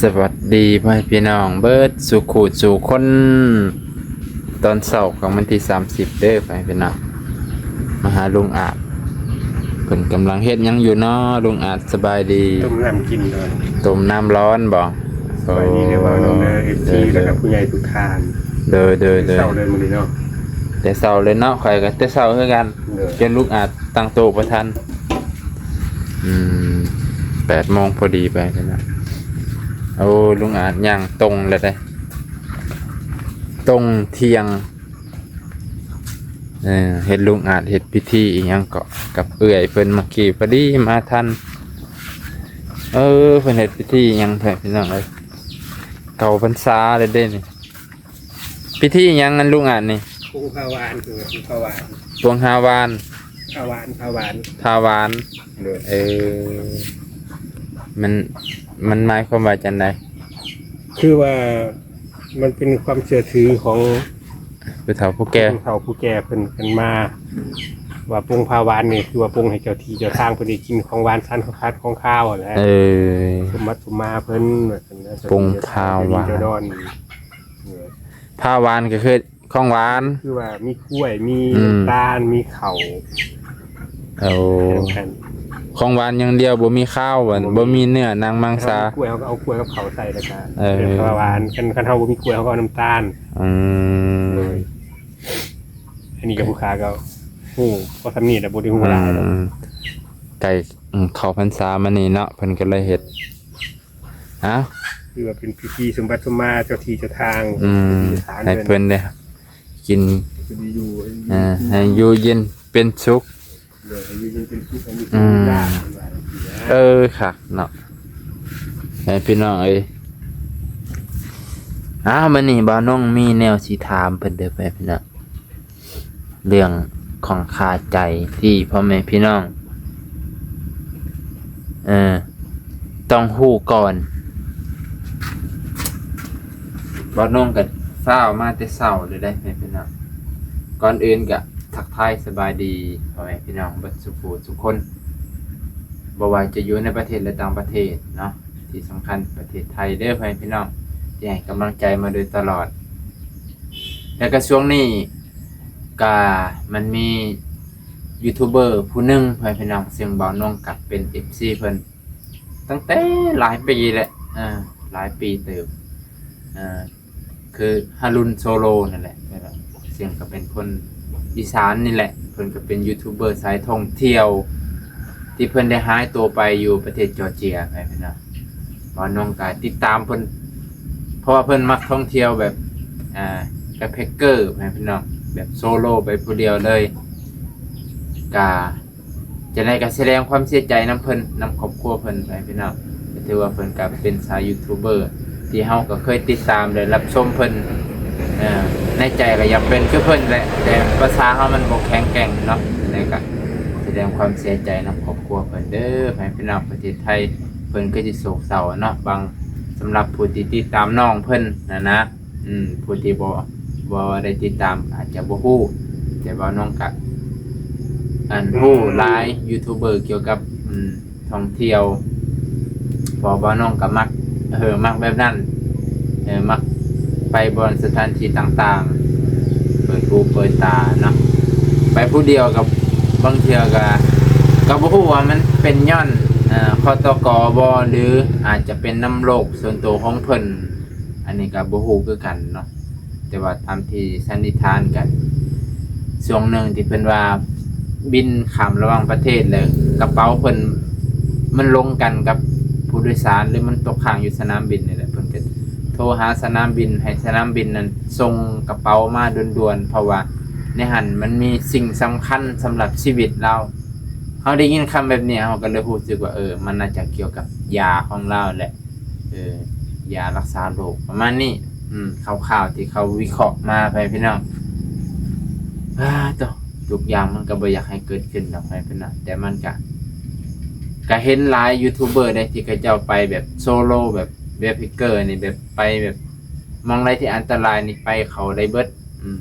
ສະຫວັດດີພໍ່ແມ່ພີ່ນ້ອງເບິດສູ່ຄູ່ສູ່ຄົນ ຕອນເຊົ້າຂອງວັນທີສາມສິບເດີພໍ່ແມ່ພີ່ນ້ອງ ມາຫາລຸງອາດ ເພິ່ນກຳລັງເຮັດຫຍັງຢູ່ນໍລຸງອາດ? ສະບາຍດີ. ຕົ້ມນ້ຳກິນກ່ອນ. ຕົ້ມນ້ຳຮ້ອນບໍ? ສະບາຍດີເດີບ່າວນົງເດີ ເອັຟຊີ ແລ້ວກໍຜູ້ໃຫຍ່ທຸກທ່ານ. ໂດຍໆໆ ແຕ່ເຊົ້າເລີຍມື້ນີ້ເນາະ. ແຕ່ເຊົ້າເລີຍເນາະ ຂ້ອຍກໍແຕ່ເຊົ້າຄືກັນ ໂດຍ ຈົນລຸງອາດຕັ້ງໂຕະບໍ່ທັນ. ອືມ ແປດໂມງພໍດີໄປພຸ້ນນະ. ໂອ້ ລຸງອາດຍ່າງຕົງແລ້ວເດ້ ຕົງທ່ຽງ. ເອີ ເຫັນລຸງອາດເຮັດພິທີອີ່ຫຍັງເກາະ ກັບເອື້ອຍເພິ່ນເມື່ອກີ້ ພໍດີມາທັນ. ເອີ ເພິ່ນເຮັດພິທີອີ່ຫຍັງແທ້ພີ່ນ້ອງເອີຍ ເຂົ້າພັນສາແລ້ວເດ້ນີ້. ພິທີອີ່ຫຍັງອັນລຸງອາດນີ້? ປຸງພາວານ ຄືວ່າປຸງພາວານ ປົງຮາວານ ພາວານ ພາວານ ພາວານ. ໂດຍ ເອີ ມັນ ມັນໝາຍຄວາມວ່າຈັ່ງໃດ? ຄືວ່າມັນເປັນຄວາມເຊື່ອຖືຂອງຜູ້ເຖົ້າຜູ້ແກ່ ຜູ້ເຖົ້າຜູ້ແກ່ເພິ່ນ ເພິ່ນມາ ວ່າປົງພາວານນີ້ ຄືວ່າປົງໃຫ້ເຈົ້າທີ່ເຈົ້າທາງເພິ່ນໄດ້ກິນຂອງຫວານສານຂອງຄາວຫັ້ນແຫຼະ. ເອີ ສົມບັດສົມມາເພິ່ນ ປົງພາວານ ເຈົ້າດອນ. ເອີ ພາວານກໍຄືຂອງຫວານ ຄືວ່າມີກ້ວຍ ມີ ອືມ ນ້ຳຕານ ມີເຂົ້າ. ໂອ້ ຂອງຫວານຢ່າງດຽວ ບໍ່ມີຄາວ ບໍ່ມີ ບໍ່ມີເນື້ອໜັງມັງສາ. ຖ້າເຮົາມີກ້ວຍ ເຮົາກໍເອົາກ້ວຍກັບເຂົ້າໃສ່ ແລ້ວກໍ ເອີ ເອີ້ນວ່າຫວານ. ຄັນ ຄັນເຮົາບໍ່ມີກ້ວຍ ເຮົາກໍເອົານ້ຳຕານ. ອືມ ໂດຍ ອັນນີ້ກໍຜູ້ຂ້າກໍຮູ້ພໍສ່ຳນີ້ແຫຼະ ບໍ່ໄດ້ຮູ້ຫຼາຍ. ອືມ ໃກ້ ອືມ ເຂົ້າພັນສາມານີ້ເນາະ ເພິ່ນກໍເລີຍເຮັດ ເອົ້າ ຄືວ່າເປັນພິທີສົມບັດສົມມາເຈົ້າທີ່ເຈົ້າທາງ. ອືມ ໃຫ້ເພິ່ນໄດ້ກິນ ເອີ ໃຫ້ຢູ່ເຢັນເປັນສຸກ. ເອີ ຄັກເນາະ ໃຫ້ພີ່ນ້ອງເອີຍ. ອ້າວ ມື້ນີ້ບ່າວນົງມີແນວຊິຖາມເພິ່ນເດີ ໃຫ້ພີ່ນ້ອງ ເລື່ອງຂ້ອງຄາໃຈທີ່ພໍ່ແມ່ພີ່ນ້ອງ ເອີ ຕ້ອງຮູ້ກ່ອນ. ບ່າວນົງກໍຟ້າວມາແຕ່ເຊົ້າເລີຍເດ້ແມ່ພີ່ນ້ອງ. ກ່ອນອື່ນກໍທັກທາຍສະບາຍດີພໍ່ແມ່ພີ່ນ້ອງເບິດສູ່ຜູ້ສູ່ຄົນ ບໍ່ວ່າຈະຢູ່ໃນປະເທດ ແລະ ຕ່າງປະເທດເນາະ. ທີ່ສຳຄັນປະເທດໄທເດີພໍ່ແມ່ພີ່ນ້ອງ ທີ່ໃຫ້ກຳລັງໃຈມາໂດຍຕະຫຼອດ. ແລ້ວກໍຊ່ວງນີ້ກໍມັນມີຢູທູບເບີຜູ້ໜຶ່ງພໍ່ແມ່ພີ່ນ້ອງ ເຊິ່ງບ່າວນົງກໍເປັນເອັຟຊີເພິ່ນຕັ້ງແຕ່ຫຼາຍປີແລ້ວ ເອີ ຫຼາຍປີເຕີບ ເອີ ຄືຮາລຸນໂຊໂລນັ້ນແຫຼະ ເຊິ່ງກໍເປັນຄົນອີສານນີ້ແຫຼະ. ເພິ່ນກໍເປັນຢູທູບເບີສາຍທ່ອງທ່ຽວ ທີ່ເພິ່ນໄດ້ຫາຍຕົວໄປຢູ່ປະເທດຈໍເຈຍ ພໍ່ແມ່ພີ່ນ້ອງ. ບ່າວນົງກໍຕິດຕາມເພິ່ນ ເພາະວ່າເພິ່ນມັກທ່ອງທ່ຽວແບບ ອ່າ ແບັກແພັກເກີ ພໍ່ແມ່ພີ່ນ້ອງ ແບບໂຊໂລໄປຜູ້ດຽວເລີຍ. ກໍ ຈັ່ງໃດກໍສະແດງຄວາມເສຍໃຈນຳເພິ່ນ ນຳຄອບຄົວເພິ່ນໄປພີ່ນ້ອງ. ກໍຖືວ່າເພິ່ນກໍເປັນສາຍຢູທູບເບີທີ່ເຮົາກໍເຄີຍຕິດຕາມ ແລະ ຮັບຊົມເພິ່ນ ເອີ ໃນໃຈກໍຢາກເປັນຄືເພິ່ນແຫຼະ ແຕ່ພາສາເຮົາມັນບໍ່ແຂງແກ່ງເນາະ. ຈັ່ງໃດກໍສະແດງຄວາມເສຍໃຈນຳຄອບຄົວເພິ່ນເດີ ໃຫ້ພີ່ນ້ອງປະເທດໄທ ເພິ່ນຄືຊິໂສກເສົ້າເນາະ ບາງ ສຳລັບຜູ້ທີ່ຕິດຕາມນ້ອງເພິ່ນຫັ້ນນະ. ອືມ ຜູ້ທີ່ບໍ່ ບໍ່ໄດ້ຕິດຕາມອາດຈະບໍ່ຮູ້ ແຕ່ວ່ານ້ອງກະ ອັນ ຮູ້ຫຼາຍຢູທູບເບີກ່ຽວກັບ ອືມ ທ່ອງທ່ຽວ ເພາະວ່ານ້ອງກະມັກ ເອີ ມັກແບບນັ້ນ ເອີ ມັກໄປບ່ອນສະຖານທີ່ຕ່າງໆ ເປີດຫູເປີດຕາເນາະ. ໄປຜູ້ດຽວກະ ບາງເທື່ອກະ ກະບໍ່ຮູ້ວ່າມັນເປັນຍ້ອນ ເອີ ຄຕກ ບໍ່ ຫຼື ອາດຈະເປັນນຳໂລກສ່ວນໂຕຂອງເພິ່ນ. ອັນນີ້ກໍບໍ່ຮູ້ຄືກັນເນາະ ແຕ່ວ່າຕາມທີ່ສັນນິຖານກັນ ຊ່ວງໜຶ່ງທີ່ເພິ່ນວ່າບິນຂ້າມລະຫວ່າງປະເທດ ແລ້ວກະເປົາເພິ່ນມັນລົງກັນກັບຜູ້ໂດຍສານ ຫຼື ມັນຕົກຄ້າງຢູ່ສະໜາມບິນນີ້ແຫຼະ. ເພິ່ນກໍໂທຫາສະໜາມບິນ ໃຫ້ສະໜາມບິນນັ້ນສົ່ງກະເປົາມາດ່ວນໆ ເພາະວ່າໃນຫັ້ນມັນມີສິ່ງສຳຄັນສຳລັບຊີວິດລາວ. ເຮົາໄດ້ຍິນຄຳແບບນີ້ ເຮົາກໍເລີຍຮູ້ສຶກວ່າ ເອີ ມັນໜ້າຈະກ່ຽວກັບຢາຂອງລາວແຫຼະ. ເອີ ຢາລັກສາໂລກປະມານນີ້ ອືມ ຄ່າວໆທີ່ເຂົາວິເຄາະມາ ພໍ່ແມ່ພີ່ນ້ອງ. ອາ ໂຕ ທຸກຢ່າງມັນກໍບໍ່ຢາກໃຫ້ເກີດຂຶ້ນດອກ ພໍ່ແມ່ພີ່ນ້ອງ ແຕ່ມັນກະ ກະເຫັນຫຼາຍຢູທູບເບີເດ້ ທີ່ເຂົາເຈົ້າໄປແບບໂຊໂລ ແບບແບັກແພັກເກີນີ້ ແບບໄປແບບ ໝ່ອງໃດທີ່ອັນຕະລາຍນີ້ໄປເຂົ້າໄດ້ເບິດ. ອືມ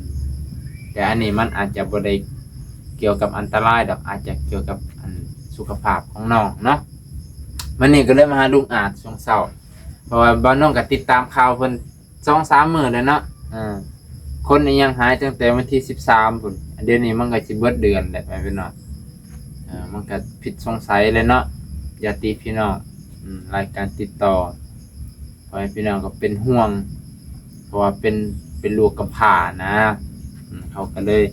ແຕ່ອັນນີ້ມັນອາດຈະບໍ່ໄດ້ກ່ຽວກັບອັນຕະລາຍດອກ ອາດຈະກ່ຽວກັບ ອັນ ສຸຂະພາບຂອງນ້ອງເນາະ. ມື້ນີ້ກໍເລີຍມາຫາລຸງອາດຊ່ວງເຊົ້າ ພາະວ່າບ່າວນົງກໍຕິດຕາມຂ່າວເພິ່ນສອງສາມມື້ແລ້ວເນາະ. ເອີ ຄົນອີ່ຫຍັງຫາຍຕັ້ງແຕ່ວັນທີສິບສາມພຸ້ນ, ດຽວນີ້ມັນກໍຊິເບິດເດືອນແລ້ວ ພີ່ນ້ອງ. ເອີ ມັນກໍຜິດສົງໄສແຫຼະເນາະ ຍາດຕິພີ່ນ້ອງ. ອືມ ລາຍການຕິດຕໍ່ ພໍ່ແມ່ພີ່ນ້ອງກໍເປັນຫ່ວງ ເພາະວ່າເປັນ ເປັນລູກກຳພ້ານະ. ອືມ ເຂົາກໍເລີຍ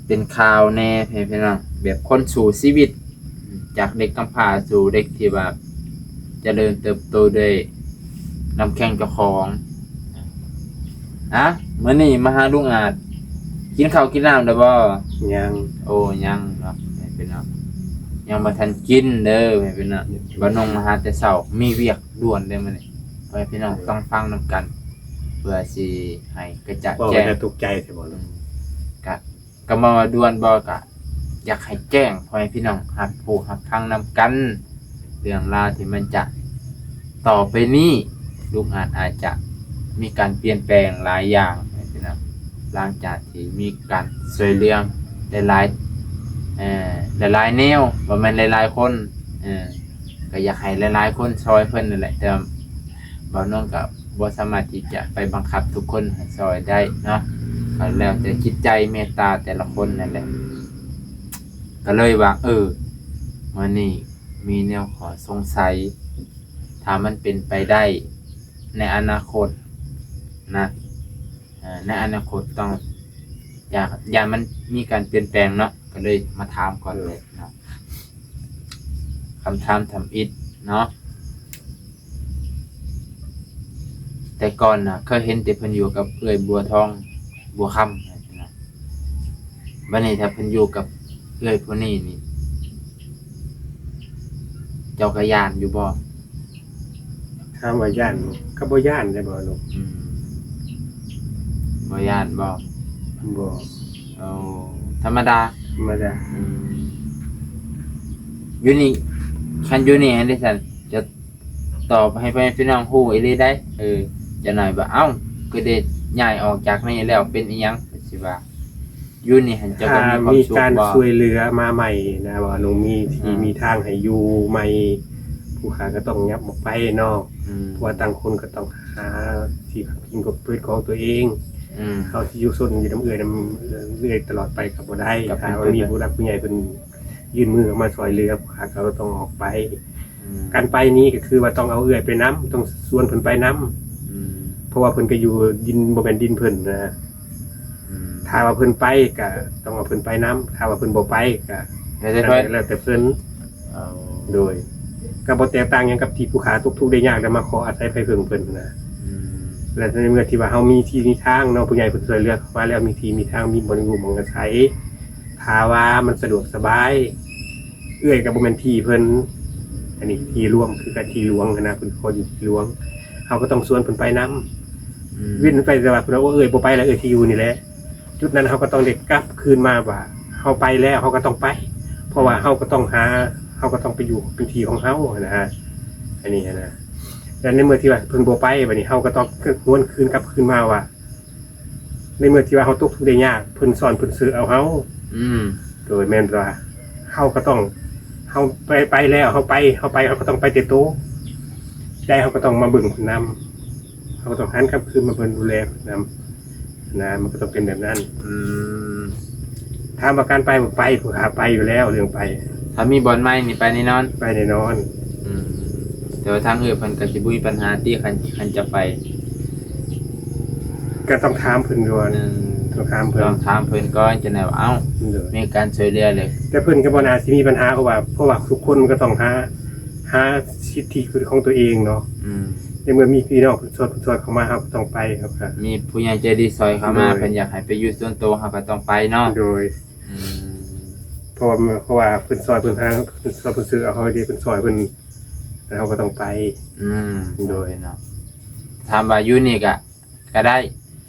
ເປັນຂ່າວແດ່ ພໍ່ແມ່ພີ່ນ້ອງ, ແບບຄົນສູ້ຊີວິດ ອືມ ຈາກເດັກກຳພ້າສູ່ເດັກທີ່ວ່າຈະເລີນເຕີບໂຕດ້ວຍນ້ຳແຂງເຈົ້າຂອງ. ອະ ມື້ນີ້ມາຫາລຸງອາດ ກິນເຂົ້າກິນນ້ຳແລ້ວບໍ່? ຍັງ. ໂອ້ ຍັງເນາະ ພີ່ນ້ອງ, ຍັງບໍ່ທັນກິນເດີ ພີ່ນ້ອງ. ບ່າວນົງມາຫາແຕ່ເຊົ້າ ມີວຽກດ່ວນເດ້ມື້ນີ້ ພໍ່ແມ່ພີ່ນ້ອງ ເອີ ຕ້ອງຟັງນຳກັນ ເພື່ອຊິໃຫ້ກະຈາດແຈ້ງ. ເວົ້າແລ້ວຕົກໃຈແທ້ບໍ່? ອືມ ກະ ກໍບໍ່ວ່າດ່ວນບໍ່ ກະຢາກໃຫ້ແຈ້ງພໍ່ແມ່ພີ່ນ້ອງຮັບຮູ້ຮັບຟັງນຳກັນ ເລື່ອງລາວທີ່ມັນຈະ ຕໍ່ໄປນີ້ ລຸງອາດ ອາດຈະມີການປ່ຽນແປງຫຼາຍຢ່າງ ພີ່ນ້ອງ, ຫຼັງຈາກທີ່ມີການຊ່ວຍເຫຼືອຫຼາຍໆ ຫຼາຍໆແນວ ບໍ່ແມ່ນຫຼາຍໆຄົນ. ກໍຢາກໃຫ້ຫຼາຍໆຄົນຊ່ອຍເພິ່ນນັ້ນແຫຼະ, ແຕ່ວ່າບ່າວນົງກໍບໍ່ສາມາດທີ່ຈະໄປບັງຄັບທຸກຄົນໃຫ້ຊ່ອຍໄດ້ເນາະ, ກໍແລ້ວແຕ່ຈິດໃຈເມດຕາແຕ່ລະຄົນນັ້ນແຫຼະ. ກໍເລີຍວ່າ ເອີ ມື້ນີ້ມີແນວຂໍ້ສົງໄສ, ຖ້າມັນເປັນໄປໄດ້ໃນອະນາຄົດນະ, ໃນອະນາຄົດຕ້ອງ ຢາກ ຢ້ານມັນມີການປ່ຽນແປງເນາະ, ກໍເລີຍມາຖາມກ່ອນເລີຍເນາະ. ຄຳຖາມທຳອິດເນາະ, ແຕ່ກ່ອນນະ ເຄີຍເຫັນແຕ່ເພິ່ນຢູ່ກັບເອື້ອຍບົວທອງ ບົວຄຳນະ, ບັດນີ້ຖ້າເພິ່ນຢູ່ກັບເອື້ອຍຜູ້ນີ້ນີ້ ເຈົ້າກໍຢ້ານຢູ່ບໍ່? ຖາມວ່າຢ້ານບໍ່? ກໍບໍ່ຢ້ານເດ້ບໍ່ລູກ. ອືມ ບໍ່ຢ້ານບໍ່? ບໍ່. ໂອ້ ທຳມະດາ. ທຳມະດາ. ອືມ ຢູ່ນີ້ ຄັນຢູ່ນີ້ຫັ້ນເດ້ຊັ້ນ ຈະຕອບໃຫ້ພໍ່ແມ່ພີ່ນ້ອງຮູ້ອີ່ຫຼີໄດ໋. ເອີ ຈັກໜ້ອຍວ່າ ເອົ້າ ຄືໄດ້ຍ້າຍອອກຈາກນີ້ແລ້ວເປັນອີ່ຫຍັງ ເພິ່ນຊິວ່າ ຢູ່ນີ້ຫັ້ນເຈົ້າກໍມີຄວາມສຸກບໍ່? ຖ້າມີການຊ່ວຍເຫຼືອມາໃໝ່ນະ ວ່ານ້ອງມີທີ່ ອືມ ມີທາງໃຫ້ຢູ່ໃໝ່ ຜູ້ຂ້າກໍຕ້ອງຫຍັບອອກໄປເນາະ. ອືມ ເພາະວ່າຕ່າງຄົນກໍຕ້ອງຫາທີ່ພັກພິງເພື່ອຂອງຕົວເອງ. ອືມ ເຮົາຊິຢູ່ຊົນຢູ່ນຳເອື້ອຍ ນຳເອື້ອຍຕະຫຼອດໄປກໍບໍ່ໄດ້. ກໍເປັນ ຖ້າວ່າມີຜູ້ຫຼັກຜູ້ໃຫຍ່ເພິ່ນຍື່ນມືເຂົ້າມາຊ່ວຍເຫຼືອ ຜູ້ຂ້າກໍຕ້ອງອອກໄປ. ອືມ ການໄປນີ້ກໍຄືວ່າຕ້ອງເອົາເອື້ອຍໄປນຳ, ຕ້ອງຊວນເພິ່ນໄປນຳ. ອືມ ເພາະວ່າເພິ່ນກໍຢູ່ດິນ ບໍ່ແມ່ນດິນເພິ່ນນະ. ອືມ ຖ້າວ່າເພິ່ນໄປກໍຕ້ອງເອົາເພິ່ນໄປນຳ, ຖ້າວ່າເພິ່ນບໍ່ໄປກໍ ແລ້ວແຕ່ເພິ່ນ ແລ້ວແຕ່ເພິ່ນ. ເອົາ ໂດຍ ກໍບໍ່ແຕກຕ່າງຫຍັງກັບທີ່ຜູ້ຂ້າຕົກທຸກໄດ້ຍາກ ແລ້ວມາຂໍອາໄສໄພເພິ່ງເພິ່ນນະ. ອືມ ແລະໃນເມື່ອທີ່ວ່າເຮົາມີທີ່ມີທາງເນາະ, ຜູ້ໃຫຍ່ເພິ່ນຊ່ວຍເຫຼືອເຂົ້າມາແລ້ວ ມີທີ່ມີທາງ ມີບ່ອນຢູ່ບ່ອນອາໄສ, ຖ້າວ່າມັນສະດວກສະບາຍ ເອື້ອຍກໍບໍ່ແມ່ນທີ່ເພິ່ນ, ອັນນີ້ທີ່ຫຼວງ ຄືກັນທີ່ຫຼວງຫັ້ນນະ, ເພິ່ນຂໍຢູ່ທີ່ຫຼວງ ເຮົາກໍຕ້ອງຊວນເພິ່ນໄປນຳ. ອືມ ເວັ້ນໄປແຕ່ວ່າເພິ່ນວ່າ ໂອ້ ເອື້ອຍບໍ່ໄປແລ້ວ ເອື້ອຍຊິຢູ່ນີ້ແຫຼະ, ຈຸດນັ້ນເຮົາກໍຕ້ອງໄດ້ກັບຄືນມາວ່າ ເຮົາໄປແລ້ວ ເຮົາກໍຕ້ອງໄປ, ເພາະວ່າເຮົາກໍຕ້ອງຫາ ເຮົາກໍຕ້ອງໄປຢູ່ເປັນທີ່ຂອງເຮົາຫັ້ນນະ, ອັນນີ້ຫັ້ນນະ. ແລະໃນເມື່ອທີ່ວ່າເພິ່ນບໍ່ໄປ ບັດນີ້ເຮົາກໍຕ້ອງຫວນຄືນກັບຄືນມາວ່າ ໃນເມື່ອທີ່ວ່າເຮົາຕົກທຸກໄດ້ຍາກ ເພິ່ນຊ່ອນເພິ່ນເສີເອົາເຮົາ. ອືມ ໂດຍ ແມ່ນວ່າເຮົາກໍຕ້ອງ ເຮົາໄປ ໄປແລ້ວ ເຮົາໄປ ເຮົາໄປ ເຮົາກໍຕ້ອງໄປແຕ່ໂຕ, ໃຈເຮົາກໍຕ້ອງມາເບິ່ງເພິ່ນນຳ, ເຮົາກໍຕ້ອງຫັນກັບຄືນມາເບິ່ງດູແລເພິ່ນນຳນະ, ມັນກໍຕ້ອງເປັນແບບນັ້ນ. ອືມ ຖາມວ່າການໄປບໍ່ໄປ ຜູ້ຂ້າໄປຢູ່ແລ້ວ ເລື່ອງໄປ. ຖ້າມີບ່ອນໃໝ່ນີ້ໄປແນ່ນອນ? ໄປແນ່ນອນ. ອືມ ແຕ່ວ່າທາງເອື້ອຍເພິ່ນກໍຊິບໍ່ມີບັນຫາຕິ ຄັນ ຄັນຈະໄປ. ກໍຕ້ອງຖາມເພິ່ນກ່ອນ. ອືມ ຕ້ອງຖາມເພິ່ນ ຕ້ອງຖາມເພິ່ນກ່ອນ ຈັ່ງໃດວ່າ ເອົ້າ ໂດຍ ມີການຊ່ວຍເຫຼືອເລີຍ. ແຕ່ເພິ່ນກໍບໍ່ໜ້າຊິມີບັນຫາ ເພາະວ່າ ເພາະວ່າທຸກຄົນມັນກໍຕ້ອງຫາ ຫາສິດທິຂອງຕົວເອງເນາະ. ອືມ ໃນເມື່ອມີພີ່ນ້ອງເພິ່ນຊ່ອຍ ເພິ່ນຊ່ອຍເຂົ້າມາ ເຮົາກໍຕ້ອງໄປ ເຮົາກໍ ມີຜູ້ໃຫຍ່ໃຈດີຊ່ອຍເຂົ້າມາ ໂດຍ ເພິ່ນຢາກໃຫ້ໄປຢູ່ສ່ວນໂຕ ເຮົາກໍຕ້ອງໄປເນາະ. ໂດຍ. ອືມ ເພາະວ່າ ເພາະວ່າເພິ່ນຊ່ອຍ ເພິ່ນຫາ ເພິ່ນຊ່ອຍ ເພິ່ນຊື້ເອົາເຮົາເດ້ ເພິ່ນຊ່ອຍ ເພິ່ນ ແລ້ວເຮົາກໍຕ້ອງໄປ. ອືມ ໂດຍ ເນາະ. ຖາມວ່າຢູ່ນີ້ກະ ກະໄດ້.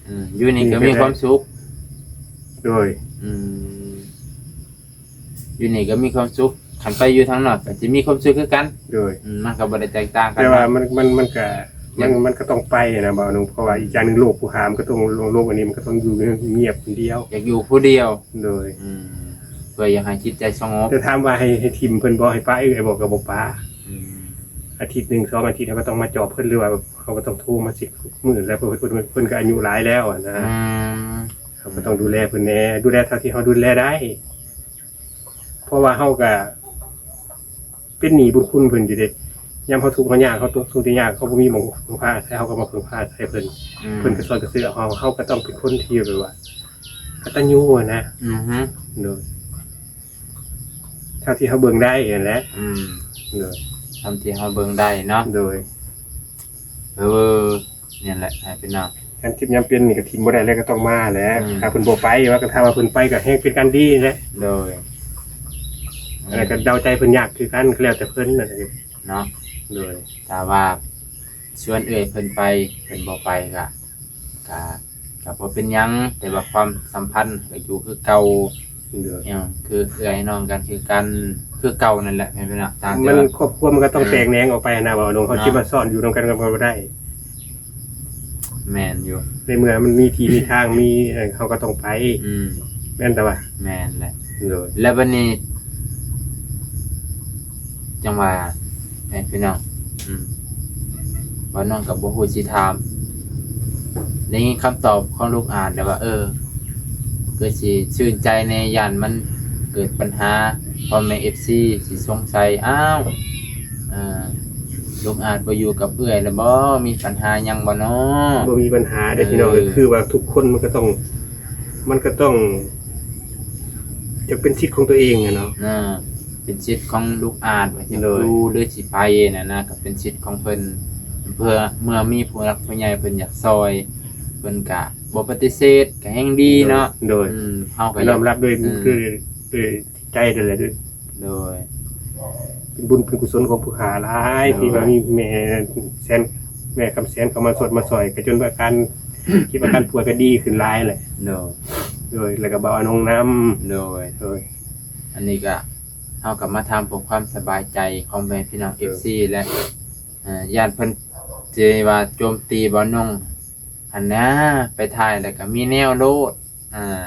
ອືມ ຢູ່ນີ້ກໍມີຄວາມສຸກ. ໂດຍ. ອືມ ຢູ່ນີ້ກໍມີຄວາມສຸກ, ຄັນໄປຢູ່ທາງນອກກໍຊິມີຄວາມສຸກຄືກັນ. ໂດຍ. ອືມ ມັນກໍບໍ່ໄດ້ແຕກຕ່າງກັນ. ແຕ່ວ່າມັນ ມັນ ມັນກໍ ມັນ ມັນກໍຕ້ອງໄປນະ ບ່າວໜຸ່ມ, ເພາະວ່າອີກຢ່າງໜຶ່ງ ໂລກຜູ້ຫາມກໍຕ້ອງ ໂລກ ໂລກອັນນີ້ມັນກໍຕ້ອງຢູ່ງຽບຄົນດຽວ, ຢາກຢູ່ຜູ້ດຽວ. ໂດຍ. ອືມ ເພື່ອຢາກໃຫ້ຈິດໃຈສະຫງົບ. ແຕ່ຖາມວ່າໃຫ້ ໃຫ້ຖິ້ມເພິ່ນບໍ່ ໃຫ້ປະ ເອີ ອ້າຍບອກກໍບໍ່ປະ. ອືມ ອາທິດໜຶ່ງສອງອາທິດ ເຮົາກໍຕ້ອງມາຈອບເພິ່ນ ຫຼືວ່າເຮົາກໍຕ້ອງໂທມາເຊັກມື້ແລ້ວ ເພາະເພິ່ນ ເພິ່ນກໍອາຍຸຫຼາຍແລ້ວຫັ້ນນະ. ອືມ ເຮົາກໍຕ້ອງດູແລເພິ່ນແດ່ ດູແລເທົ່າທີ່ເຮົາດູແລໄດ້ ເພາະວ່າເຮົາກໍເປັນໜີ້ບຸນຄຸນເພິ່ນຢູ່ເດ້. ຍາມເຮົາທຸກເຮົາຍາກ ເຮົາຕົກທຸກຍາກ ເຮົາບໍ່ມີໝ່ອງເພິ່ງພາອາໄສ ເຮົາກໍມາເພິ່ງພາອາໄສເພິ່ນ ອືມ ເພິ່ນກໍຊ່ອຍກະເຊືອເຮົາ ເຮົາກໍຕ້ອງເປັນຄົນທີ່ແບບວ່າກະຕັນຍູຫັ້ນນະ. ອືຮຶ ໂດຍ ເທົ່າທີ່ເຮົາເບິ່ງໄດ້ຫັ້ນແຫຼະ. ອືມ ໂດຍ ເທົ່າທີ່ເຮົາເບິ່ງໄດ້ເນາະ. ໂດຍ ເອີ ນີ້ແຫຼະ ໃຫ້ເປັນນຳ ຄັນທິບຍາມເປັນນີ້ກໍຖິ້ມບໍ່ໄດ້ແລ້ວ ກໍຕ້ອງມາແຫຼະ. ອືມ ຖ້າເພິ່ນບໍ່ໄປ ວ່າກັນ ຖ້າວ່າເພິ່ນໄປກໍແຮງເປັນການດີແຫຼະ. ໂດຍ ອັນນັ້ນກໍເດົາໃຈເພິ່ນຍາກຄືກັນ ກໍແລ້ວແຕ່ເພິ່ນນັ້ນເນາະ. ໂດຍ ຖ້າວ່າຊວນເອື້ອຍເພິ່ນໄປ ເພິ່ນບໍ່ໄປກໍ ກະ ກະບໍ່ເປັນຫຍັງ ແຕ່ວ່າຄວາມສຳພັນກໍຢູ່ຄືເກົ່າ. ໂດຍ ຫຍັງ ຄືເອື້ອຍນ້ອງກັນຄືກັນ ຄືເກົ່ານັ້ນແຫຼະ ແມ່ນບໍ່ເນາະ? ຕ່າງແຕ່ວ່າ ມັນຄອບຄົວມັນກໍຕ້ອງ ເອີ ແຕກແໜງອອກໄປຫັ້ນນະ ເວົ້ານ້ອງ ເຮົາ ເນາະ ຊິມາຊ້ອນຢູ່ນຳກັນກໍບໍ່ໄດ້. ແມ່ນຢູ່ ໃນເມື່ອມັນມີທີ່ມີທາງ ມີ ເອີ ເຮົາກໍຕ້ອງໄປ. ອືມ ແມ່ນແຕ່ວ່າ ແມ່ນແຫຼະ. ໂດຍ ແລ້ວບັດນີ້ ຈັ່ງວ່າ ແມ່ນພີ່ນ້ອງ ອືມ ວ່ານ້ອງກໍບໍ່ຮູ້ຊິຖາມ ໄດ້ຍິນຄຳຕອບຂອງລູກອາດແລ້ວວ່າ ເອີ ກໍຊິຊື່ນໃຈແດ່ ຢ້ານມັນເກີດບັນຫາ ພໍ່ແມ່ເອັຟຊີຊິສົງໄສ ອ້າວ ເອີ ລຸງອາດບໍ່ຢູ່ກັບເອື້ອຍແລ້ວບໍ່? ມີບັນຫາຫຍັງບໍ່ນໍ? ບໍ່ມີບັນຫາເດ້ພີ່ນ້ອງເອີຍ ເອີ ຄືວ່າທຸກຄົນມັນກໍຕ້ອງ ມັນກໍຕ້ອງ ຈະເປັນສິດຂອງຕົວເອງຫັ້ນເນາະ ເອີ ເປັນສິດຂອງລູກອາດວ່າຈະ ໂດຍ ຢູ່ ຫຼື ຊິໄປນັ້ນນະ ກໍເປັນສິດຂອງເພິ່ນ ເພື່ອເມື່ອມີຜູ້ຫຼັກຜູ້ໃຫຍ່ເພິ່ນຢາກຊ່ອຍ ເພິ່ນກະບໍ່ປະຕິເສດ ກະແຮ່ງດີເນາະ ໂດຍ ໂດຍ ອືມ ເຮົາກໍຢາກ ນ້ອມຮັບດ້ວຍ ເອີ ຄື ດ້ວຍຈິດໃຈນັ້ນແຫຼະ ໂດຍ ໂດຍ ເປັນບຸນເປັນກຸສົນຂອງຜູ້ຂ້າຫຼາຍ ໂດຍ ທີ່ວ່າມີແມ່ແສນ ແມ່ຄຳແສນເຂົ້າມາຊ່ວຍມາຊ່ອຍ ກໍຈົນວ່າອາການ ເຈັບອາການປ່ວຍກໍດີຂຶ້ນຫຼາຍແຫຼະ ໂດຍ ໂດຍ ແລ້ວກໍບ່າວອານົງນຳ ໂດຍ ໂດຍ ອັນນີ້ກໍ ເຮົາກໍມາຖາມເພື່ອຄວາມສະບາຍໃຈຂອງແມ່ພີ່ນ້ອງ ໂດຍ ເອັຟຊີ ແລະ ເອີ ຢ້ານເພິ່ນຊິວ່າໂຈມຕີບ່າວອານົງ ຫັ້ນນະ ໄປຖ່າຍແລ້ວກໍມີແນວໂລດ ອ່າ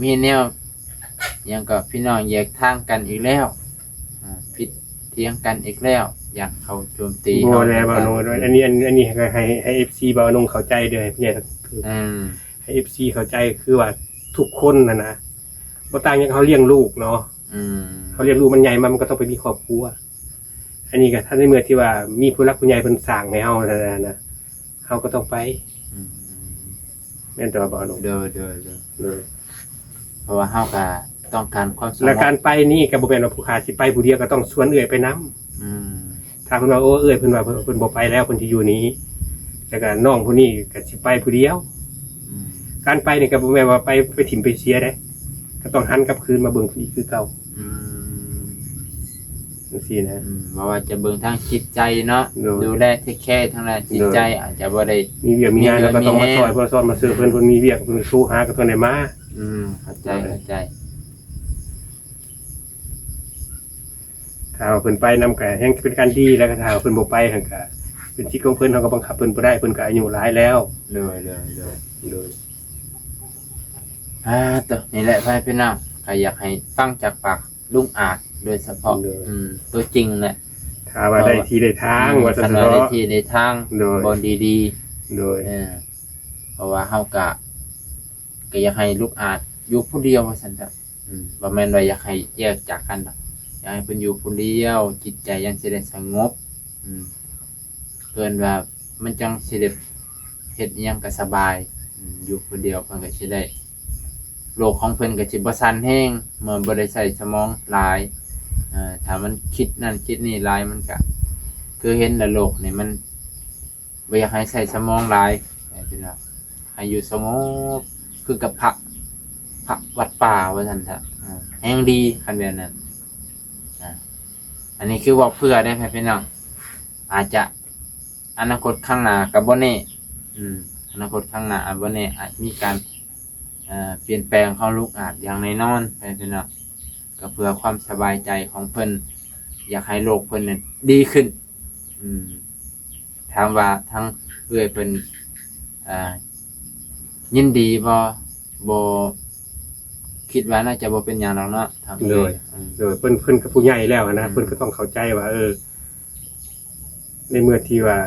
ມີແນວຫຍັງກໍ ພີ່ນ້ອງແຍກທາງກັນອີກແລ້ວ ອ່າ ຜິດຖຽງກັນອີກແລ້ວ ຢ້ານເຂົາໂຈມຕີ ບໍ່ແລ້ວ ເຮົາ ບ່າວອານົງ ອັນນີ້ ອັນ ອັນນີ້ໃຫ້ ໃຫ້ ໃຫ້ເອັຟຊີບ່າວອານົງເຂົ້າໃຈເດີ້ ໃຫ້ຜູ້ໃຫຍ່ ອືມ ໃຫ້ເອັຟຊີເຂົ້າໃຈ ຄືວ່າທຸກຄົນຫັ້ນນະ ບໍ່ຕ່າງຫຍັງເຮົາລ້ຽງລູກເນາະ ອືມ ເຮົາລ້ຽງລູກມັນໃຫຍ່ມາ ມັນກໍຕ້ອງໄປມີຄອບຄົວ ອັນນີ້ກໍຖ້າໃນເມື່ອທີ່ວ່າມີຜູ້ຫຼັກຜູ້ໃຫຍ່ເພິ່ນສ້າງໃຫ້ເຮົານັ້ນນະ ເຮົາກໍຕ້ອງໄປ ອືມ ແມ່ນແຕ່ວ່າບໍ່ອານຸ ໂດຍ ໂດຍ ໂດຍ ໂດຍ ເພາະວ່າເຮົາກໍຕ້ອງການຄວາມສະຫງົບ ແລະການໄປນີ້ກໍບໍ່ແມ່ນວ່າຜູ້ຂ້າຊິໄປຜູ້ດຽວ ກໍຕ້ອງຊວນເອື້ອຍໄປນຳ ອືມ ຖ້າເພິ່ນວ່າ ໂອ້ ເອື້ອຍເພິ່ນວ່າເພິ່ນ ເພິ່ນບໍ່ໄປແລ້ວ ເພິ່ນຊິຢູ່ນີ້ ແລ້ວກໍນ້ອງຜູ້ນີ້ກໍຊິໄປຜູ້ດຽວ ອືມ ການໄປນີ້ກໍບໍ່ແມ່ນວ່າໄປ ໄປຖິ້ມໄປເສຍເດ້ ກໍຕ້ອງຫັນກັບຄືນມາເບິ່ງຜູ້ນີ້ຄືເກົ່າ ອືມ ຈັ່ງຊີ້ນະ ອືມ ບໍ່ວ່າຈະເບິ່ງທາງຈິດໃຈເນາະ ໂດຍ ດູແລເທກແຄທາງດ້ານຈິດໃຈ ໂດຍ ອາດຈະບໍ່ໄດ້ ມີວຽກມີງານ ມີວຽກ ແລ້ວກໍຕ້ອງມາຊ່ອຍ ມີແຮງ ເພື່ອຊ່ອຍມາເຊີເພິ່ນ ເພິ່ນມີວຽກ ເພິ່ນໂທຫາກໍຕ້ອງໄດ້ມາ ອືມ ເຂົ້າໃຈ ໂດຍ ເຂົ້າໃຈ ຖ້າວ່າເພິ່ນໄປນຳກໍແຮ່ງເປັນການດີ ແລ້ວກໍຖ້າວ່າເພິ່ນບໍ່ໄປຫັ້ນກໍເປັນສິດຂອງເພິ່ນ ເຮົາກໍບັງຄັບເພິ່ນບໍ່ໄດ້ ເພິ່ນກໍອາຍຸຫຼາຍແລ້ວ ໂດຍ ໂດຍ ໂດຍ ໂດຍ ອ່າ ໂຕ ນີ້ແຫຼະ ພໍ່ແມ່ພີ່ນ້ອງ ກໍຢາກໃຫ້ຟັງຈາກປາກ ລຸງອາດໂດຍສະເພາະ ໂດຍ ອືມ ຕົວຈິງແຫຼະ ຖ້າວ່າໄດ້ທີ່ໄດ້ທາງ ອືມ ວ່າຊັ້ນເຖາະ ຄັນວ່າໄດ້ທີ່ໄດ້ທາງ ໂດຍ ບ່ອນດີໆ ໂດຍ ເອີ ເພາະວ່າເຮົາກະ ກະຢາກໃຫ້ລຸງອາດຢູ່ຜູ້ດຽວວ່າຊັ້ນເຖາະ ອືມ ບໍ່ແມ່ນວ່າຢາກໃຫ້ແຍກຈາກກັນດອກ ຢາກໃຫ້ເພິ່ນຢູ່ຜູ້ດຽວ ຈິດໃຈຈັ່ງຊິໄດ້ສະຫງົບ ອືມ ເພິ່ນວ່າມັນຈັ່ງຊິໄດ້ເຮັດອີ່ຫຍັງກໍສະບາຍ ອືມ ຢູ່ຜູ້ດຽວເພິ່ນກໍຊິໄດ້ ໂລກຂອງເພິ່ນກໍຊິບໍ່ສັ່ນແຮງ ເມື່ອບໍ່ໄດ້ໃຊ້ສະໝອງຫຼາຍ ເອີ ຖ້າມັນຄິດນັ້ນຄິດນີ້ຫຼາຍ ມັນກໍ ຄືເຫັນແລ້ວໂລກນີ້ມັນບໍ່ຢາກໃຫ້ໃຊ້ສະໝອງຫຼາຍ ໃຫ້ເປັນວ່າ ໃຫ້ຢູ່ສະຫງົບ ຄືກັບພະ ພະວັດປ່າວ່າຊັ້ນເຖາະ ເອີ ແຮງດີຄັນແບບນັ້ນ ອ່າ ອັນນີ້ຄືເວົ້າເຜື່ອເດ້ ພໍ່ແມ່ພີ່ນ້ອງ ອາດຈະ ອະນາຄົດຂ້າງໜ້າກໍບໍ່ແນ່ ອືມ ອະນາຄົດຂ້າງໜ້າອາດບໍ່ແນ່ ອາດມີການ ເອີ ປ່ຽນແປງຂອງລຸງອາດຢ່າງແນ່ນອນ ພໍ່ແມ່ພີ່ນ້ອງ ກໍເພື່ອຄວາມສະບາຍໃຈຂອງເພິ່ນ ຢາກໃຫ້ໂລກເພິ່ນນັ້ນດີຂຶ້ນ ອືມ ຖາມວ່າທາງເອື້ອຍເພິ່ນ ອ່າ ຍິນດີບໍ່? ບໍ່ ຄິດວ່າໜ້າຈະບໍ່ເປັນຫຍັງດອກເນາະ ທາງເອື້ອຍ ໂດຍ ອືມ ໂດຍ ເພິ່ນ ເພິ່ນກໍຜູ້ໃຫຍ່ແລ້ວນະ ອືມ ເພິ່ນກໍຕ້ອງເຂົ້າໃຈວ່າ ເອີ ເ ໃນເມື່ອທີ່ວ່າ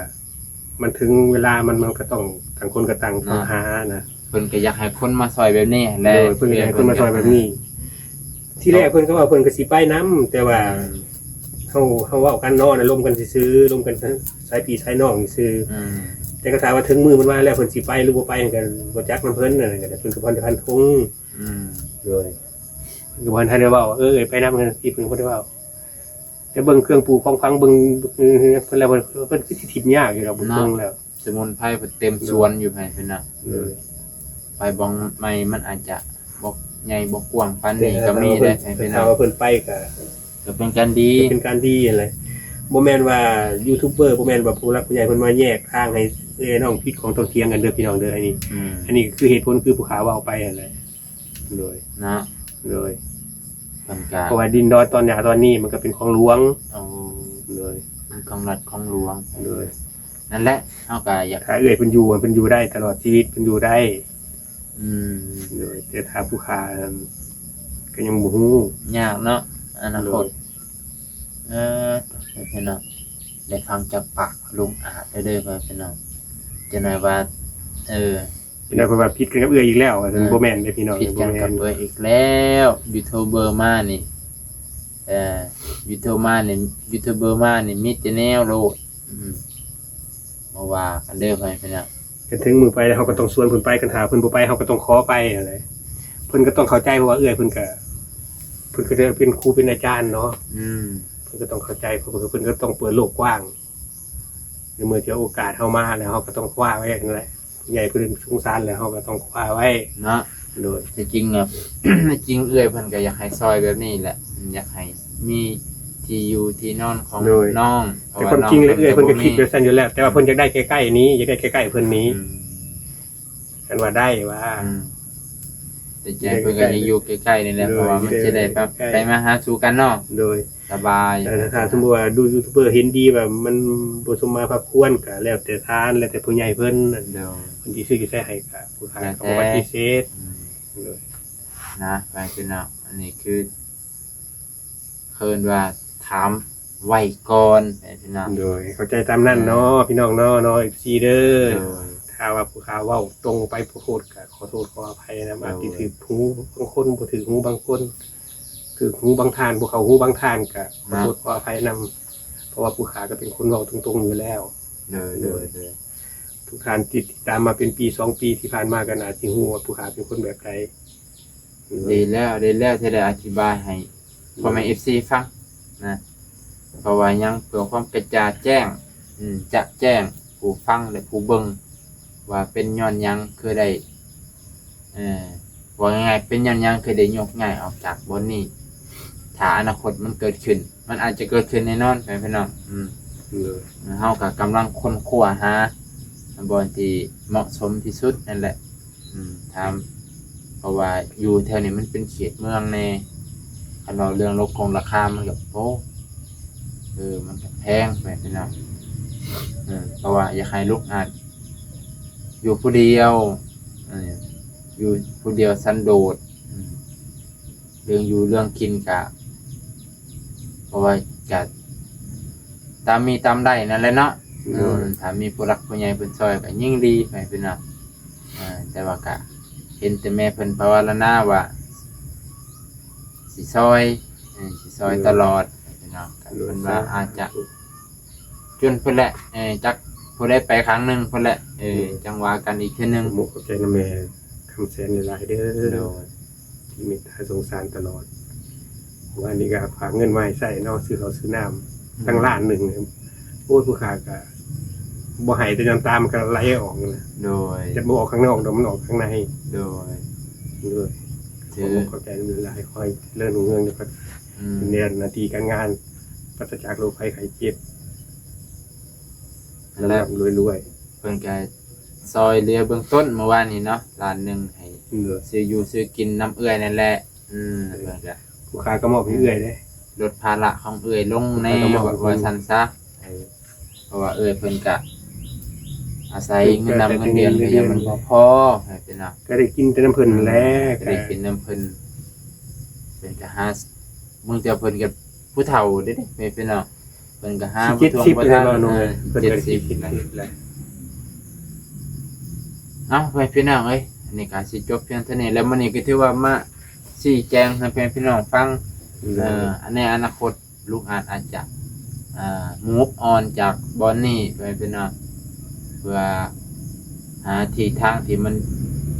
ມັນເຖິງເວລາມັນ ມັນກໍຕ້ອງ ຕ່າງຄົນກໍຕ່າງ ເນາະ ຫານະ. ເພິ່ນກໍຢາກໃຫ້ຄົນມາຊ່ອຍແບບນີ້ຫັ້ນແຫຼະ. ໂດຍ ເພິ່ນກໍຢາກໃຫ້ຄົນມາຊ່ອຍແບບນີ້. ທີແລກເພິ່ນກໍເວົ້າເພິ່ນກໍຊິໄປນຳ ແຕ່ວ່າ ອືມ ເຮົາ ເຮົາເວົ້າກັນເນາະ ລົມກັນຊື່ໆ ລົມກັນສາຍພີ່ສາຍນ້ອງຊື່ໆ. ອືມ ແຕ່ກໍຖ້າວ່າເຖິງມື້ມັນມາແລ້ວ ເພິ່ນຊິໄປຫຼືບໍ່ໄປ ກໍບໍ່ຈັກນຳເພິ່ນ. ອັນນັ້ນກໍເພິ່ນກໍບໍ່ທັນໄດ້ຟັນທງ. ອືມ ໂດຍ ເພິ່ນກໍບໍ່ທັນໄດ້ເວົ້າວ່າ ເອີ ໄປນຳ ເພິ່ນກໍບໍ່ໄດ້ເວົ້າ. ແຕ່ເບິ່ງເຄື່ອງປູຂອງຝັງ ເບິ່ງ ເອີ ເພິ່ນແລ້ວ ເພິ່ນ ເພິ່ນຄືຊິຖິ້ມຍາກຢູ່ດອກ ເບິ່ງ ເນາະ ເບິ່ງແລ້ວ. ສະໝຸນໄພເພິ່ນເຕັມສວນຢູ່ໃຜເພິ່ນນະ. ໂດຍ ໄປບ່ອນໃໝ່ມັນອາດຈະບໍ່ໃຫຍ່ບໍ່ກວ້າງປານນີ້ກໍມີໄດ້ ແຕ່ຖ້າວ່າເພິ່ນໄປກໍ ກໍເປັນການດີ ກໍເປັນການດີຫັ້ນແຫຼະ. ບໍ່ແມ່ນວ່າຢູທູບເບີ ບໍ່ແມ່ນວ່າຜູ້ຫຼັກຜູ້ໃຫຍ່ເພິ່ນມາແຍກທາງໃຫ້ເອື້ອຍນ້ອງຜິດຂອງຕ້ອງຖຽງກັນເດີພີ່ນ້ອງເດີ. ອັນນີ້ ອືມ ອັນນີ້ກໍຄືເຫດຜົນຄືຜູ້ຂ້າເວົ້າໄປຫັ້ນແຫຼະ. ໂດຍ ເນາະ ໂດຍ ເພິ່ນກະ ເພາະວ່າດິນດອນຕອນຫຍ້າຕອນນີ້ມັນກໍເປັນຂອງຫຼວງ. ໂອ້ ໂດຍ ເປັນຂອງລັດຂອງຫຼວງ. ໂດຍ ນັ້ນແຫຼະ ເຮົາກໍຢາກ ຖ້າເອື້ອຍເພິ່ນຢູ່ ເພິ່ນຢູ່ໄດ້ຕະຫຼອດຊີວິດ ເພິ່ນຢູ່ໄດ້. ອືມ ໂດຍ ແຕ່ຖ້າຜູ້ຂ້ານັ້ນກໍຍັງບໍ່ຮູ້ ຍາກເນາະ ອະນາຄົດ. ໂດຍ ເອີ ເພື່ອນເນາະ ໄດ້ຟັງຈາກປາກລຸງອາດເດີ ເພື່ອນເນາະ ຈັ່ງໃດວ່າ ເອີ ພີ່ນ້ອງເພິ່ນວ່າຜິດກັນກັບເອື້ອຍອີກແລ້ວ ວ່າຊັ້ນ. ເອີ ບໍ່ແມ່ນເດ້ພີ່ນ້ອງ ຜິດກັນກັບເອື້ອຍອີກແລ້ວ. ຢູທູບເບີມານີ້ ເອີ ຢູທູບມານີ້ ຢູທູບເບີມານີ້ມີແຕ່ແນວໂລດ. ອືມ ບໍ່ວ່າກັນເດີ ພໍ່ແມ່ພີ່ນ້ອງ. ຄັນເຖິງມື້ໄປແລ້ວ ເຮົາກໍຕ້ອງຊວນເພິ່ນໄປ ຄັນຖ້າເພິ່ນບໍ່ໄປ ເຮົາກໍຕ້ອງຂໍໄປຫັ້ນແຫຼະ. ເພິ່ນກໍຕ້ອງເຂົ້າໃຈ ເພາະວ່າເອື້ອຍເພິ່ນກໍ ເພິ່ນກໍໄດ້ເປັນຄູເປັນອາຈານເນາະ. ອືມ ເພິ່ນກໍຕ້ອງເຂົ້າໃຈ ເພາະວ່າເພິ່ນກໍຕ້ອງເປີດໂລກກວ້າງ. ໃນເມື່ອທີ່ໂອກາດເຮົາມາແລ້ວ ເຮົາກໍຕ້ອງຄວ້າໄວ້ຫັ້ນແຫຼະ. ຜູ້ໃຫຍ່ເພິ່ນສົງສານແລ້ວ ເຮົາກໍຕ້ອງຄວ້າໄວ້ເນາະ. ໂດຍ ທີ່ຈິງ ທີ່ຈິງເອື້ອຍເພິ່ນກໍຢາກໃຫ້ຊ່ອຍແບບນີ້ແຫຼະ ຢາກໃຫ້ມີທີ່ຢູ່ທີ່ນອນຂອງ ໂດຍ ນ້ອງ. ແຕ່ຄວາມຈິງແລ້ວເອື້ອຍເພິ່ນກໍຄິດແບບຊັ້ນຢູ່ແລ້ວ ແຕ່ວ່າເພິ່ນຢາກໄດ້ໃກ້ໆນີ້ ຢາກໄດ້ໃກ້ໆເພິ່ນນີ້. ອືມ ຄັນວ່າໄດ້ວ່າ ອືມ ແຕ່ໃຈເພິ່ນກໍຢາກຢູ່ໃກ້ໆນີ້ແຫຼະ ໂດຍ ເພາະວ່າມັນຈະໄດ້ແບບ ໃກ້ໆ ໄປມາຫາສູ່ກັນເນາະ. ໂດຍ ສະບາຍ. ແຕ່ຖ້າສົມມຸດວ່າດູຢູທູບເບີເຫັນດີວ່າມັນບໍ່ສົມມາພາຄວນ ກໍແລ້ວແຕ່ທ່ານ ແລ້ວແຕ່ຜູ້ໃຫຍ່ເພິ່ນ ໂດຍ ເພິ່ນຊິຊື້ຢູ່ໃສໃຫ້ ກໍຜູ້ຂາຍກໍບໍ່ປະຕິເສດ. ອືມ ໂດຍ ນະ ໄປພີ່ນ້ອງ ອັນນີ້ຄື ເອີ້ນວ່າຖາມໄວ້ກ່ອນ ແມ່ນພີ່ນ້ອງ. ໂດຍ ເຂົ້າໃຈຕາມນັ້ນເນາະ ເອີ ພີ່ນ້ອງເນາະ ເນາະ ເອັຟຊີເດີ. ໂດຍ ຖ້າວ່າຜູ້ຂ້າເວົ້າຕົງໄປຂໍໂທດ ກໍຂໍໂທດຂໍອະໄພນຳ. ໂດຍ ອາດຊິຖືກຫູບາງຄົນ ບໍ່ຖືກຫູບາງຄົນ ຖືກຫູບາງທ່ານ ບໍ່ເຂົ້າຫູບາງທ່ານ ກໍຂໍໂທດ ເນາະ ຂໍອະໄພນຳ ເພາະວ່າຜູ້ຂ້າກໍເປັນຄົນເວົ້າຕົງໆຢູ່ແລ້ວ. ໂດຍ ໂດຍ ໂດຍ ໂດຍ ທຸກທ່ານທີ່ຕິດຕາມມາເປັນປີສອງປີທີ່ຜ່ານມາ ກໍໜ້າຊິຮູ້ວ່າຜູ້ຂ້າເປັນຄົນແບບໃດ. ດີແລ້ວ ດີແລ້ວທີ່ໄດ້ອະທິບາຍໃຫ້ພໍ່ແມ່ເອັຟຊີຟັງນະ ເພາະວ່າຫຍັງ ເພື່ອຄວາມກະຈ່າງແຈ້ງ ອືມ ຈະແຈ້ງຜູ້ຟັງ ແລະ ຜູ້ເບິ່ງ ວ່າເປັນຍ້ອນຫຍັງຄືໄດ້ ເອີ ເວົ້າງ່າຍໆ ເປັນຍ້ອນຫຍັງຄືໄດ້ໂຍກຍ້າຍອອກຈາກບ່ອນນີ້. ຖ້າອະນາຄົດມັນເກີດຂຶ້ນ ມັນອາດຈະເກີດຂຶ້ນແນ່ນອນ ແມ່ນພີ່ນ້ອງ. ອືມ ໂດຍ ເຮົາກໍກຳລັງຄົ້ນຄວ້າຫາບ່ອນທີ່ເໝາະສົມທີ່ສຸດນັ້ນແຫຼະ. ອືມ ຖາມ ເພາະວ່າຢູ່ແຖວນີ້ມັນເປັນເຂດເມືອງແດ່ ຄັນເວົ້າເລື່ອງໂລກກົງລາຄາມັນກໍ ໂອ້ ເອີ ມັນກໍແພງ ແມ່ນພີ່ນ້ອງ. ເອີ ເພາະວ່າຢາກໃຫ້ລູກອາດຢູ່ຜູ້ດຽວ ເອີ ຢູ່ຜູ້ດຽວສັນໂດດ. ອືມ ເລື່ອງຢູ່ເລື່ອງກິນກະ ເພາະວ່າກະຕາມມີຕາມໄດ້ນັ້ນແຫຼະເນາະ. ໂດຍ ເອີ ຖ້າມີຜູ້ຫຼັກຜູ້ໃຫຍ່ເພິ່ນຊ່ອຍກະຍິ່ງດີໄປພີ່ນ້ອງ. ເອີ ແຕ່ວ່າກະເຫັນແຕ່ແມ່ເພິ່ນພາວະລະນາວ່າຊິຊ່ອຍ ເອີ ຊິຊ່ອຍ ໂດຍ ຕະຫຼອດພີ່ນ້ອງ. ໂດຍ ເພິ່ນວ່າອາດຈະ ຈົນພຸ້ນແຫຼະ ເອີ ຈັກຜູ້ໃດໄປຄັ້ງໜຶ່ງພຸ້ນແຫຼະ ເອີ ໂດຍ ຈັ່ງວ່າກັນອີກເທື່ອໜຶ່ງ. ຂໍຂອບໃຈນຳແມ່ຄຳແສນຫຼາຍໆເດີ ໂດຍ ທີ່ເມດຕາສົງສານຕະຫຼອດ. ເມື່ອວານນີ້ກໍຝາກເງິນມາໃຫ້ໃຊ້ເນາະ ຊື້ເຂົ້າຊື້ນ້ຳ ອືມ ຕັ້ງລ້ານໜຶ່ງ. ໂອ້ຍ ຜູ້ຂ້າກໍບໍ່ໃຫ້ ແຕ່ນ້ຳຕາມັນກໍໄຫຼອອກນະ. ໂດຍ ແຕ່ບໍ່ອອກຂ້າງນອກດອກ ມັນອອກຂ້າງໃນ. ໂດຍ ໂດຍ ຖື ຂໍຂອບໃຈນຳຫຼາຍ ຂໍໃຫ້ເລີນຮຸ່ງເຮືອງ ແລ້ວກໍ ອືມ ແໜ້ນໜ້າທີ່ການງານ ປາສະຈາກໂລກໄພໄຂ້ເຈັບ ແລະ ລ່ຳໆລວຍໆ. ເພິ່ນກະຊ່ອຍເຫຼືອເບື້ອງຕົ້ນເມື່ອວານນີ້ເນາະ ລ້ານໜຶ່ງ ໃຫ້ ໂດຍ ຊື້ຢູ່ຊື້ກິນນຳເອື້ອຍນັ້ນແຫຼະ. ອືມ ໂດຍ ເພິ່ນກະ ຜູ້ຂ້າກໍມອບໃຫ້ເອື້ອຍເດ້ ລົດພາລະຂອງເອື້ອຍລົງແດ່ ຜູ້ຂ້າກໍມອບໃຫ້ເພິ່ນ ວ່າຊັ້ນຊະ. ເອີ ເພາະວ່າເອື້ອຍເພິ່ນກະອາໄສເງິນດຳເງິນເດືອນກໍຍັງບໍ່ພໍ ໃຫ້ເພິ່ນເນາະ ກໍໄດ້ກິນແຕ່ນຳເພິ່ນແຫຼະ ອືມ ກໍໄດ້ກິນນຳເພິ່ນ. ເພິ່ນກະຫາ ບາງເທື່ອເພິ່ນກະຜູ້ເຖົ້າເດ້ ເພິ່ນເນາະ. ເພິ່ນກໍຫາ ຊິເຈັດສິບແລ້ວເນາະ ເອີ ເພິ່ນກໍເຈັດສິບແລ້ວ ເຈັດສິບແລ້ວ. ເອົ້າ ໄປພີ່ນ້ອງເອີຍ ອັນນີ້ກໍຊິຈົບພຽງເທົ່ານີ້ແລ້ວ. ມື້ນີ້ກໍຖືວ່າມາຊີ້ແຈງໃຫ້ພໍ່ແມ່ພີ່ນ້ອງຟັງ ເອີ ໃນອະນາຄົດ ລຸງອາດອາດຈະ ອ່າ move on ຈາກບ່ອນນີ້ ພໍ່ແມ່ພີ່ນ້ອງ ເພື່ອຫາທີ່ທາງທີ່ມັນ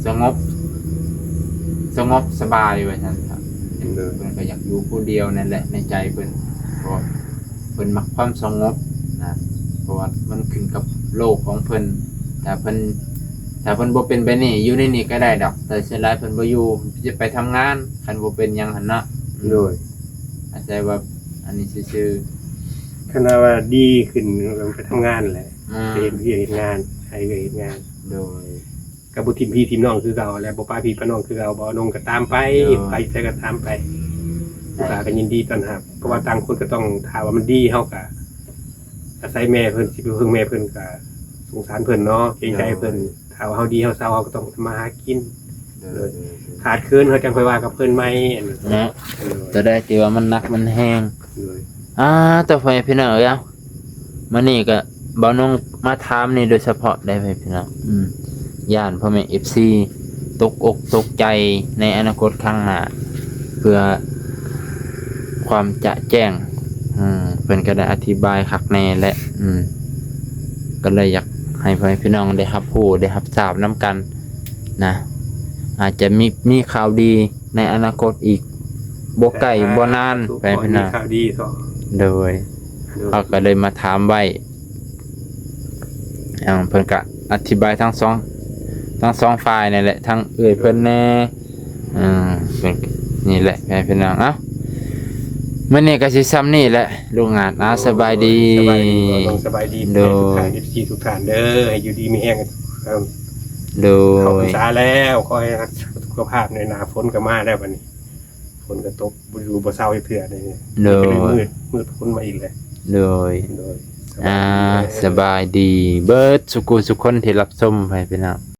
ສະຫງົບ ສະຫງົບສະບາຍວ່າຊັ້ນຊະ. ໂດຍ ເພິ່ນກໍຢາກຢູ່ຜູ້ດຽວນັ້ນແຫຼະໃນໃຈເພິ່ນ ເພາະວ່າເພິ່ນມັກຄວາມສະຫງົບນະ ເພາະວ່າມັນຂຶ້ນກັບໂລກຂອງເພິ່ນ. ຖ້າເພິ່ນ ຖ້າເພິ່ນບໍ່ເປັນແບບນີ້ ຢູ່ໃນນີ້ກໍໄດ້ດອກ ແຕ່ສ່ວນຫຼາຍເພິ່ນບໍ່ຢູ່ ຈະໄປທຳງານ ຄັນບໍ່ເປັນຫຍັງຫັ້ນເນາະ. ໂດຍ ອາໄສວ່າອັນນີ້ຊື່ໆ ຄັນວ່າ ວ່າດີຂຶ້ນກໍໄປທຳງານແຫຼະ ອືມ ໄປເຮັດວຽກເຮັດງານ ໄປເຮັດວຽກເຮັດງານ. ໂດຍ ກໍບໍ່ຖິ້ມພີ່ຖິ້ມນ້ອງຄືເກົ່າແຫຼະ ບໍ່ປະພີ່ປະນ້ອງຄືເກົ່າ ບໍ່ນ້ອງກໍຕາມໄປ ໂດຍ ໄປໃສກໍຕາມໄປ ລູກຄ້າກໍຍິນດີຕ້ອນຮັບ ເພາະວ່າຕ່າງຄົນກໍຕ້ອງ ຖ້າວ່າມັນດີ ເຮົາກໍອາໄສແມ່ເພິ່ນ ຊິໄປເພິ່ງແມ່ເພິ່ນ ກໍສົງສານເພິ່ນເນາະ ເກງໃຈເພິ່ນ. ໂດຍ ຖ້າວ່າເຮົາດີເຮົາເຊົາ ເຮົາກໍຕ້ອງທຳມາຫາກິນ. ໂດຍ ໂດຍ ໂດຍ ຂາດເຂີນເຮົາຈັ່ງຄ່ອຍວ່າກັບເພິ່ນໃໝ່ ອັນນີ້ເນາະ. ໂດຍ ຕົວໃດທີ່ວ່າມັນໜັກມັນແຮງ. ໂດຍ ອ່າ ຕໍ່ໄປພີ່ນ້ອງເອີຍ ເອົ້າ ມື້ນີ້ກໍບ່າວນົງມາຖາມນີ້ໂດຍສະເພາະໄດ້ໄປພີ່ນ້ອງ ອືມ ຢ້ານພໍ່ແມ່ເອັຟຊີຕົກອົກຕົກໃຈໃນອະນາຄົດຂ້າງໜ້າ ເພື່ອຄວາມຈະແຈ້ງ ອືມ ເພິ່ນກໍໄດ້ອະທິບາຍຄັກແນ່ແຫຼະ ອືມ ກໍເລີຍຢາກໃຫ້ພໍ່ແມ່ພີ່ນ້ອງໄດ້ຮັບຮູ້ໄດ້ຮັບຊາບນຳກັນນະ ອາດຈະມີ ມີຂ່າວດີໃນອະນາຄົດອີກບໍ່ໃກ້ບໍ່ນານ ສາທຸ ໄປພີ່ນ້ອງ ຂໍໃຫ້ມີຂ່າວດີເຖາະ. ໂດຍ ໂດຍ ເຮົາກໍເລີຍມາຖາມໄວ້ ອ່າ ເພິ່ນກະອະທິບາຍທັງສອງ ທັງສອງຝ່າຍນີ້ແຫຼະ ທັງເອື້ອຍເພິ່ນແດ່ ອ່າ ເພິ່ນ ນີ້ແຫຼະ ແມ່ພີ່ນ້ອງ. ເອົ້າ ມື້ນີ້ກໍຊິຊ່ຳນີ້ແຫຼະ ລຸງອາດ ອ່າ ສະບາຍດີ ສະບາຍດີ ສະບາຍດີ ໂດຍ ທຸກທ່ານ ເອັຟຊີທຸກທ່ານເດີ ໃຫ້ຢູ່ດີມີແຮງ ໂດຍ ເຂົ້າພັນສາແລ້ວ ຂໍໃຫ້ຮັກສາສຸຂະພາບແດ່ ໜ້າຝົນກໍມາແລ້ວບັດນີ້ ຝົນກໍຕົກບໍ່ຢູ່ບໍ່ເຊົາຈັກເທື່ອນີ້ ໂດຍ ກໍເລີຍມືດ ມືດຝົນມາອີກແລ້ວ ໂດຍ ໂດຍ ອ່າ ສະບາຍດີເດີ ສະບາຍດີເບິດສຸຂູສຸຄົນທີ່ຮັບຊົມ ໃຫ້ພີ່ນ້ອງ.